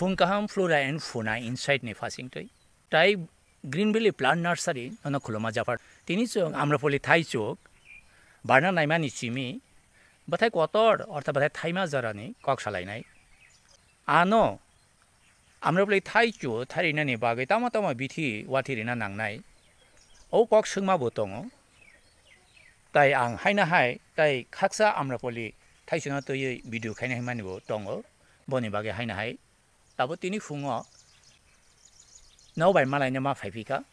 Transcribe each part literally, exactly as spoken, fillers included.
Phung kaham Flora and Fauna Insight ni phasing twi. Tai Green Valley Plant Nursery nono khuluma japhar. Tini chwng Amrapoli thaichuk barna naimani chimi bwthai kotor ortha bwthai thaima jorani kok salainai. Ano Amrapoli thaichuk tharinani bagwi tamo tamo bithi wathi rina nangnai. O kok swngma bo tongo. Tai ang haina hai tai khaksa Amrapoli thaichukno twiwi video khaina himani bo tongo. Boni bagwi haina hai tabo tini phungo nok bai malaina ma phaiphika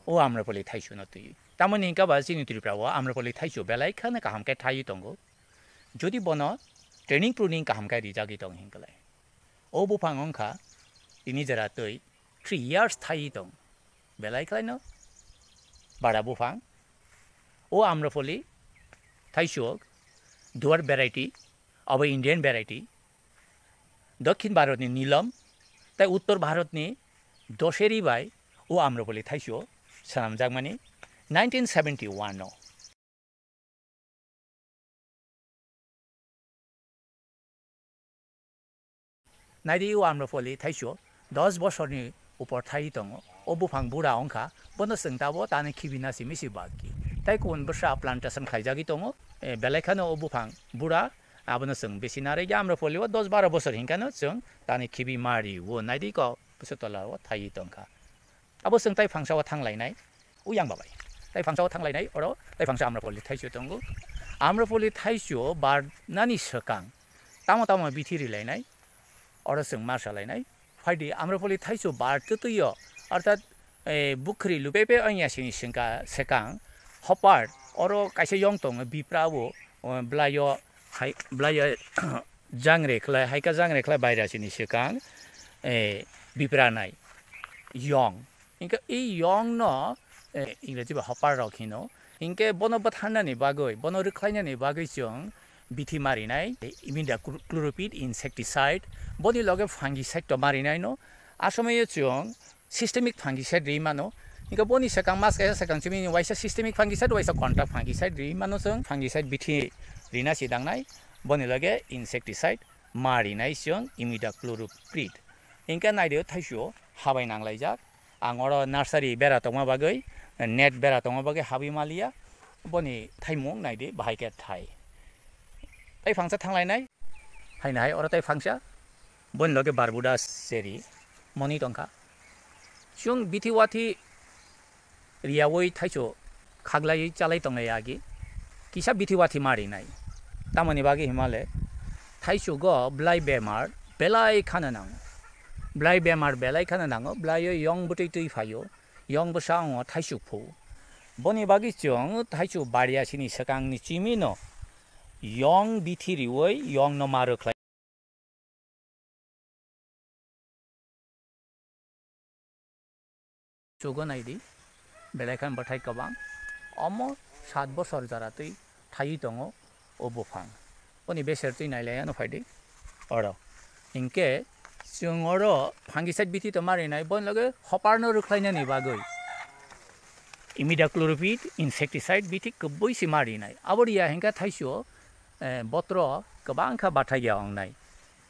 o Amrapoli thaichukno twiwi. Tamoni hwnkha ba chini Tripura o Amrapoli thaichuk belai kheno kaham khe thaiwi tongo. Jodi bono training pruning kaham khe rijagwi tong hinklai. O buphang wngkha tini jora twi three years thaiwi tong. Belai khlaino bara buphang. O Amrapoli thaichuk dwarf variety, abo Indian variety. Dokhin Bharatni Nilam, tai Uttor Bharatni Doseri bai o Amrapoli thaichuk swnamjakmani nineteen seventy-one o. Naidi o Amrapoli thaichuk dos bosorni upor thai tongo. O buphang bura wngkha, bono chwng tabo tani khibina simi si bagwi. Tai kubun bwsa plantation khlaijagwi tongo, eh, belai kheno o buphang bura, abono chwng besi narwkya Amrapoli o dos baro bosor hinkhano chwng tani khibi mari o naidi ko bwsa tola o thai tongkha. Abo chwng tai phangsa o thang lainai, uyang babai. Tai phangsa o thang lainai, oro tai phangsa Amrapoli thaichuk tongo. Amrapoli thaichuk barnani swkang tamo tamo bithi rilainai, oro chwng ma salainai. Phaidi Amrapoli thaichuk bar twtwi o, orthat, eh, bukhri lupepe ongya sini swngka-, swkang hopar, oro kaisa yong tongo, bipra o, o, bwlai o hai, bwlai o jangre khlai, hai ka jangre khlai baira sini swkang, eh, bipra nai yong. Hinkhe i yong no, eh, Ingreji bai hopper rok hino. Hinkhe bono bwtharnani bagwi, bono rwkhlainani bagwi chwng bithi marinai, imidacloprid insecticide, boni loge fungicide to marinai no. A somoyo chwng systemic fungicide ri mano. Hinkhe boni swkang mas kaisa swkang chimini waisa systemic fungicide, waisa contact fungicide ri mano chwng. Fungicide bithi rina si dangnai, boni loge insecticide ma rinai chwng imidacloprid. Hinkhe naidi o thaisu habai nanglaijak. Ang oro nursery bera tongma bagwi, net bera tongma bagwi habwi maliya. Boni thaimung naidi bahai khe thai. Tai phangsa thanglainai. Haino hai oro tai phangsa. Boni loge barbuda cheri moni tongkha. Chwng bithi wathi riyaui thaisu khaglaiwi chalai tonglai agi kisa bithi wathi ma rinai. Tamoni bagwi himale thaisu go bwlai bemar belai khana nango. Bwlai bemar belai khana nango, bwlaio yong bwtwi twi phaio, yong bwsa wngo thaisu phu. Boni bagwi chwng thaisu bariya sini swkangni chimino yong bithi riui yongno ma rwkhlai. Chugo naidi, belai khan bwthai kwbang. Omo sat bosor jora twi thaiwi tongo o buphang. Boni beser twi nailai ano phaidi oro. Hinkhe chwng oro fungicide bithi to ma rinai, boni loge hopar no rwkhlainani bagwi imidacloprid insecticide bithi kwbui se ma rinai. Abo riya hinkhe thaisu, eh, botro kwbang kha bathai ya wngnai.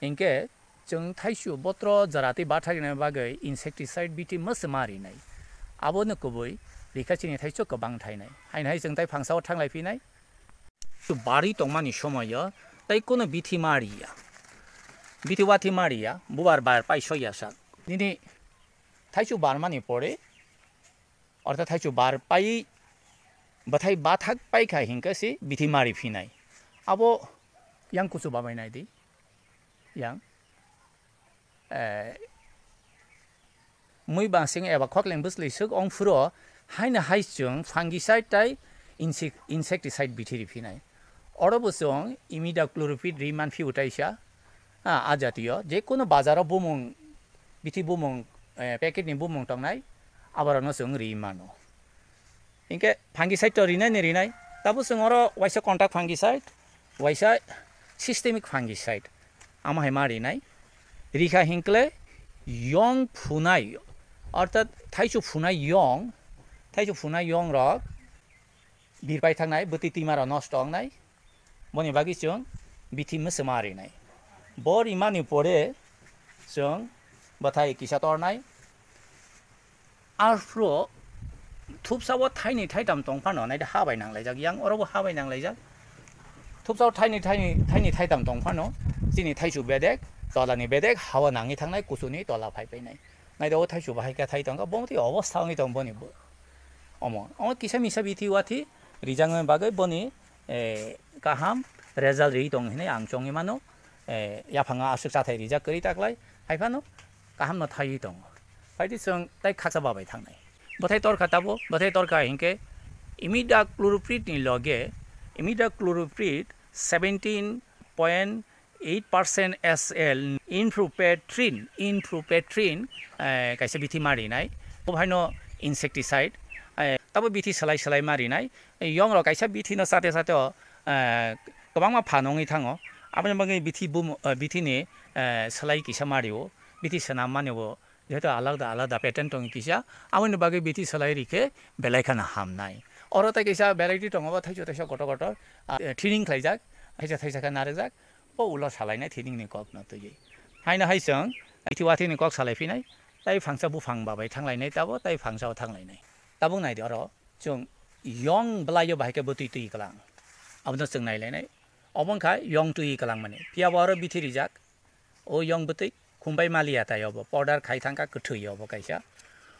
Hinkhe chwng thaisu botro jora twi bathai rina bagwi insecticide bithi mwswma rinai. Abono kubui rikha chini thaisu kwbang thainai. Haino hai chwng tai phangsa o thanglai phinai. Bari tongmani somoyo tai kono bithi ma riya. Bithi wathi ma riya, bubar bar pai soya sak. Nini thaisu barmani pore, ortha thaisu bar pai, bwthai bathak pai kha hinkhe se bithi ma ri phinai. Abo yang kuchu babai nai di. Yang, eh, mui bangsing eba khokleng bwslwi swk ong phuro, haino hai chwng fungicide tai insec-, insecticide bithi ri phinai. Oro bo chwng imidacloprid ri man phio taisa, ah, a jatiyo, je kono bazaro bumung, bithi bumung, eh, packet ni bumung tongnai, aborokno chwng ri mano. Hinkhe fungicide to rinai ni rinai. Tabo chwng oro waisa contact fungicide, waisa systemic fungicide. Amo hai ma rinai. Rikha hinkle yong phunai, orthat thaisu phunai yong, thaisu phunai yong rok birpai thangnai, bwtwi twima rok nosto wngnai. Boni bagwi chwng bithi mwswma rinai. Bo rimani pore Chwng bwthai kisa tornai. Arphuh thupsa o thaini thaitam tong phano, naidi ha bai nang laijak, yang oro bo ha bai nang laijak. Thupsa o thaini, thaini, thaini thaitam tong phano, chini thaichu bedek, tolani bedek, ha o nangwi thangnai, kuchuni tola phai painai. Naidi o thaichu bahai khe thai tongkha, bo twi obostha wngwi tong boni bo. Omo, omo kisa misa bithi wathi rijak bagwi boni, eh, kaham result ri tong hinwi ang chongwi mano. Eh, yaphango aswk chathai rijak kwrwi taklai, hai phano kahamno thaiwi tongo. Phaidi chwng tai khaksa babai thangnai. Bwthai torkha tabo, bwthai torkha hinkhe imidacloprid ni loge, imidacloprid seventeen point eight percent S L inpropetrin, inpropetrin, eh, kaisa bithi ma rinai. Bo haino insecticide, eh, tabo bithi salai salai ma rinai. Yong rok kaisa bithi no sate sate o, eh, kwbangma phan wngwi thango. Aboni bagwi bithi bum-, eh, bithi ni, eh, salai kisa ma rio. Bithi swnam mani bo jehetu alada alada pattern tongo kisa. Aboni bagwi bithi salai rikhe belai kheno hamnai. Oro tai kisa variety tongo bo thaichuk thaisa kotor kotor, ah, thinning khlaijak, thaisa thaisa khe narwkjak. O ulo salainai thinning ni kok no twiwi. Haino hai chwng bithi wathi ni kok salai phinai. Tai phangsa buphang babai thanglainai tabo, tai phangsa o thanglainai. Tabuk naidi oro. Chwng yong bwlaio bahai khe bwtwi twi kwlang. Abono chwng nailainai. Obo wngkha yong twi kwlangmani. Phiya bo oro bithi rijak. O yong bwtwi khumbai maliya tai obo. Powder khai thangkha kwthwi obo kaisa.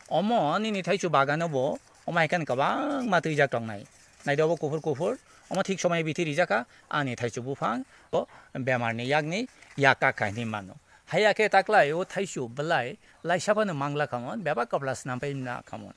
Omo nini thaichu bagano bo omo hai khe kwbangma twijak tongnai. Naidi obo kuphur kuphur. Omo thik somoi bithi rijakha ani thaichu buphang. Bo bemarni yakni yak kak khai hinwi mano. Haiya khe taklai o thaichu bwlai laisa phano mangla khamon, bebak kwpla snam pai na khamon.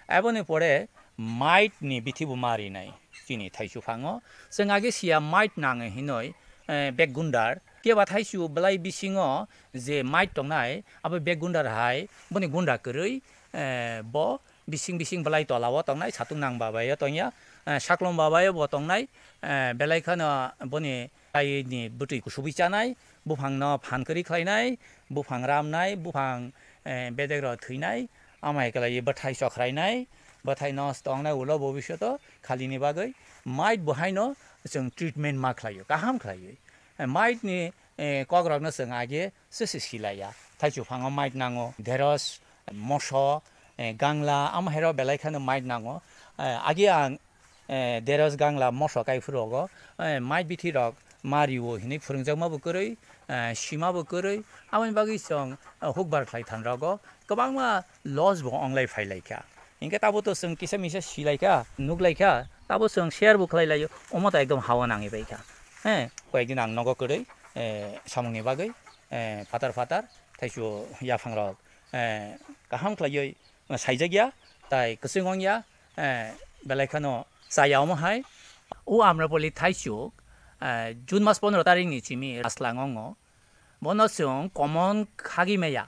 Aboni pore mite ni bithi bo ma rinai chini thaichu phango. Chwng age sia mite nango hinoi, eh, bek gundar. Keba thaichu bwlai bisingo je mite tongnai, abo bek gundar hai, boni gunda kwrwi, eh, bo bising bising bwlai tola o tongnai, satung nang babai o tongya, eh, saklom babai o bo tongnai, eh, belai khano boni tai ni bwtwi kusubui chanai, buphang no phan kwrwi khlainai, buphang ramnai, buphang, eh, bedek rok thwinai, amai kwlai bwthai chokhrainai, bwthai no tongnai ulo bobisyoto khalini bagwi mite bo haino chwng treatment ma khlaio, kaham khlaiwi. Eh, mite ni, eh, kok rok no chwng age se se silaiya. Thaichu phango mite nango, deros, moso, eh, gangla, amo hairo belai kheno mite nango. Eh, age ang, eh, deros gangla moso kai phuru rogo, eh, mite bithi rok ma rio hinwi phwrwngjakma bo kwrwi, eh, sima bo kwrwi. Aboni bagwi chwng, eh, hukbar khlai than rogo kwbangma loss bo onglai phai lai kha. Hinkhe tabo to chwng kisa misa silai kha, nuklai kha, tabo chwng share bo khlai laio, omo to ekdom hawa nangwi bai kha. He, koyekdin ang nogo kwrwi, eh, samungni bagwi, eh, phatar phatar thaichu yaphang rok, eh, kaham khlaiwi saijak ya, tai kwchwng wng ya, eh, belai khano chaya omo hai. O Amrapali thaichuk, eh, June mas pondro tarikh ni simi Raslang ongo. Bono chwng common khagwi maya.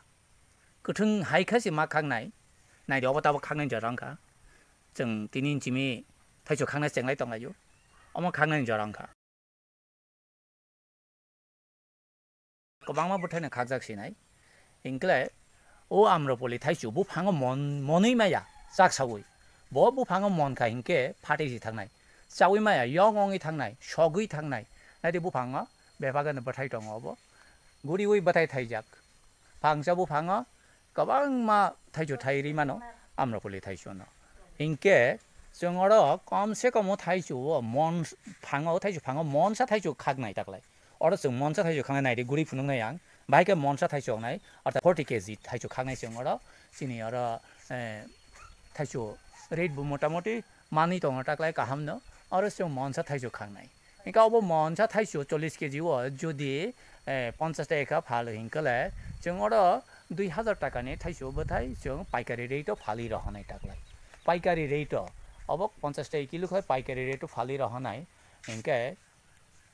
Kwthwng hai khe se ma khaknai. Naidi obo tabuk khaknai jora wngkha. Chwng tini simi thaichuk khaknai chenglai tonglaio. Omo khaknai jora wngkha. Kwbangma bwthaino khakjak sinai. Hinkhe o Amrapali thaichuk buphango mon, monwi maya chak saui. Bo buphango mon kha hinkhe phatwi si thangnai. Chaui maya yong ongwi thangnai, sogwi thangnai. Naidi buphango bebak ani bwthai tongo obo. Guriui bwthai thaijak. Phangsa buphango kwbangma thaichu thai ri mano, Amrapali thaichuno. Hinkhe chwng oro kom se kom o thaichu o mon phango, thaichu phango monsa thaichu khaknai taklai. Oro chwng monsa thaichu khaknai naidi guri phunuknai ang. Bahai khe monsa thaichu wngnai, orthat forty K G thaichu khaknai chwng oro. Chini oro, eh, thaichu rate bo motamoti manwi tongo taklai kahamno. Oro chwng monsa thaichu khaknai. Hinkhe obo monsa thaichu chollish K G o jodi, eh, ponchash taka kha phal hinkhe le chwng oro dui hazar taka ni thaichu bwthai chwng paikari rate o phalwi rohornai taklai. Paikari rate o obo ponchash taka kilo khe paikari rate o phalwi rohornai hinkhe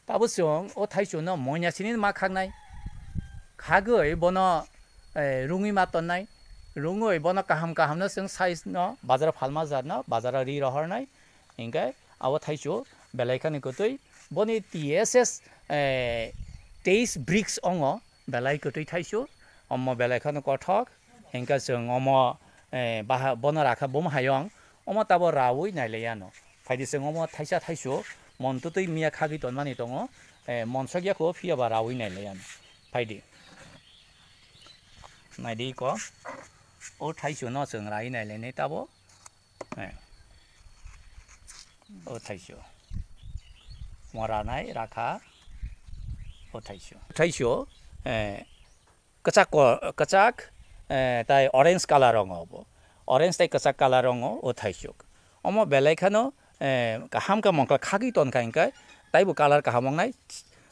tabo chwng o thaichu no moina sini ma khaknai. Khagwi bono, eh, rungwi ma tonnai. Rungwi bono kaham kaham no chwng size no bazar o phalma jat no bazar o ri rohornai. Hinkhe abo thaichu belai khani kwtwi. Boni T S S, eh, teis bricks ongo belai kwtwi thaichu. Omo belai khano kothok. Hinkhe chwng omo, eh, baha-, bono rakha bum hayung. Omo tabo raui nailaiano. Phaidi chwng omo thaisa thaichu mon twtwi miya khagwi tonmani tongo. Eh, monsok yakho phiyaba raui nailaiano. Phaidi. Naidi ko, o thaichu no chwng rai nai le ne tabo. Eh. O thaichu. Mora nai rakha. O thaichu. Thaichu, eh, kwchak ko-, kwchak, eh, tai orange colour wngo bo. Orange tai kwchak colour wngo o thaichuk. Omo belai kheno, eh, kaham khe mokla khagwi ton kha hinkhe taibo colour kaham wngnai,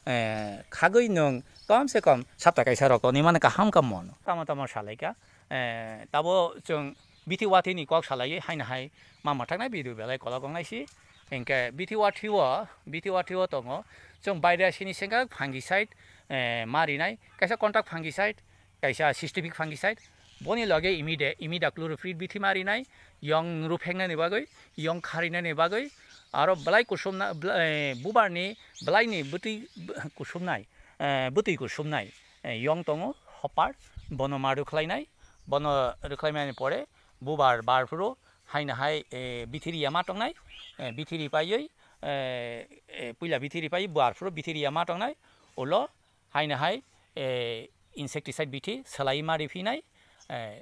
eh, khagwi nwng kom se kom sapta kaisa rok toni mano kaham khe mono. Tamo tamo salai kha, eh, tabo chwng bithi wathi ni kok salai haino hai ma mwthaknai video belai kolok wngnai si. Hinkhe bithi wathi o, bithi wathi o tongo chwng baire sini sengkha fungicide, eh, ma rinai, kaisa contact fungicide, kaisa systemic fungicide, boni loge imide-, imidacloprid bithi ma rinai, yong rupheknani bagwi, yong kharinani bagwi, aro belai kusumna-, bla-, eh, bubarni belaini bwtwi, bw-, kusumnai, eh, bwtwi kusumnai, eh, yong tongo, hopar, bono ma rwkhlainai, bono rwkhlaimani pore bubar bar phuru haino hai, eh, bithi riya ma tongnai, eh, bithi ripaiwi, eh, eh, puila bithi ripaiwi bar phuru bithi riya ma tongnai, ulo haino hai, eh, insecticide bithi swlaiwi ma riphinai, eh,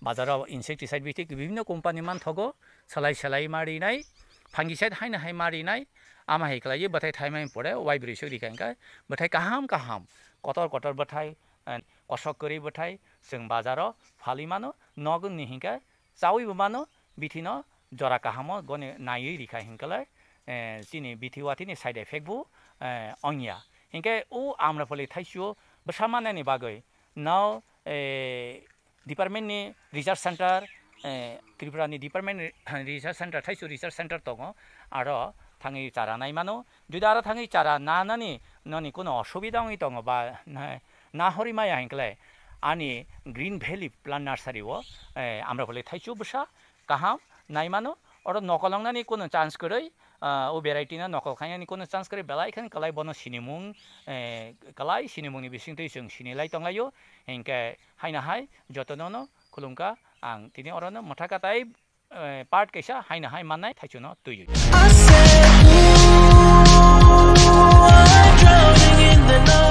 bazaro insecticide bithi bibhinno company manthogo, swlai swlai ma rinai, fungicide haino hai ma rinai, ama hai khlaiwi bwthai thaimani pore waibrwi suk rikha hinkhe bwthai kaham kaham, kotor kotor bwthai, eh, kosok kwrwi bwthai chwng bazaro phalwi mano, nogni hinkhe chawi bo mano, bithi no jora kahamo goni naiwi rikha hinkhe le, eh, chini bithi wathi ni side effect bo, eh, ongya. Hinkhe o Amrapali thaichu bwsa manani bagwi no, eh, department ni research center, eh, Tripura ni department ni research center, thaichu research center tongo, aro thangwi chara nai mano. Jodi aro thangwi chara nanani noni kuno osubida wngwi tongo ba na, na hori maya hinkhe le ani Green Valley Plant Nursery o, eh, Amrapali thaichu bwsa kaham nai mano, oro nokol wngnani kuno chance kwrwi, ah, o variety no nokol khainani kuno chance kwrwi, belai khe kwlai bono sinimung, eh, kwlai sinimungni bisingtwi chwng sinilai tonglaio, hinkhe haino hai jotono no khulumkha ang tini oro no mwthakatai, eh, part kaisa haino hai mannai thaichuno twiwi. I said, ooh, I'm drowning in the night.